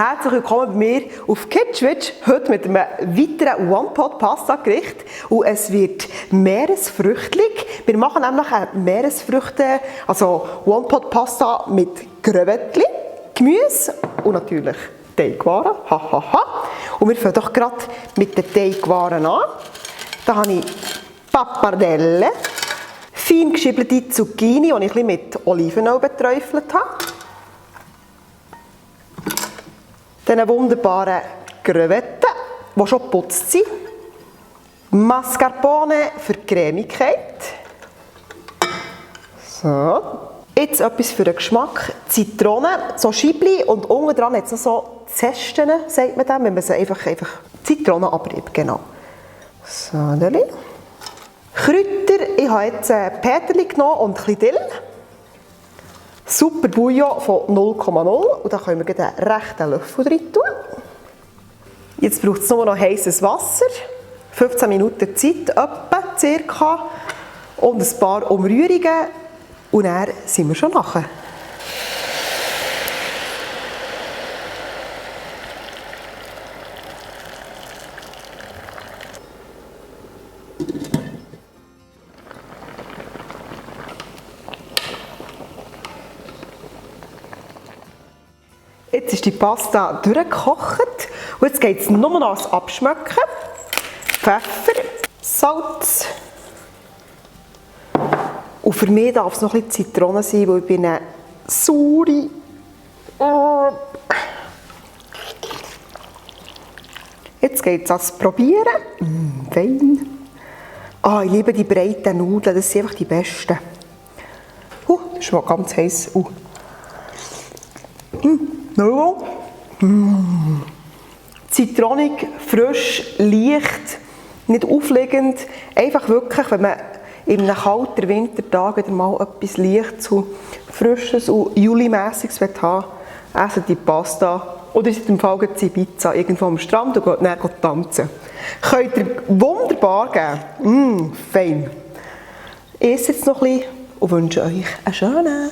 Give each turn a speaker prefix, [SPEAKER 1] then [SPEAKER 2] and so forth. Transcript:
[SPEAKER 1] herzlich willkommen bei mir auf Kitschwitsch. Heute mit einem weiteren One-Pot-Pasta-Gericht. Und es wird meeresfrüchtlich. Wir machen nämlich eine Meeresfrüchte, also One-Pot-Pasta mit Krevettli, Gemüse und natürlich Teigwaren. Und wir fangen doch gerade mit den Teigwaren an. Da habe ich Pappardelle, fein geschiebelte Zucchini, die ich ein bisschen mit Olivenöl beträufelt habe. Diese wunderbaren Krevetten, die schon geputzt sind. Mascarpone für die Cremigkeit. So. Jetzt etwas für den Geschmack. Zitrone, so Scheibli und unten dran hat es so Zesten, sagt man dem, wenn man sie einfach Zitronenabrieb, genau. So, Kräuter, ich habe jetzt Peterli genommen und ein bisschen Dill. Super Bouillon von 0,0 und da können wir einen rechten Löffel rein tun. Jetzt braucht es nur noch heißes Wasser, 15 Minuten Zeit, etwa, circa, und ein paar Umrührungen und dann sind wir schon nachher. Jetzt ist die Pasta durchgekocht und jetzt geht es nur noch ans Abschmecken. Pfeffer, Salz. Und für mich darf es noch ein bisschen Zitrone sein, weil ich bin eine saure. Jetzt geht es ans Probieren. Fein. Ich liebe die breiten Nudeln, das sind einfach die besten. Das ist mal ganz heiß. Zitronig, frisch, leicht, nicht aufliegend. Einfach wirklich, wenn man in einem kalten Wintertag wieder mal etwas Leichtes, Frisches und Juli-mässiges haben will, essen die Pasta. Oder ist im Fall die Pizza irgendwo am Strand und geht dann tanzen. Könnt ihr wunderbar geben. Fein. Ich esse jetzt noch ein bisschen und wünsche euch einen schönen.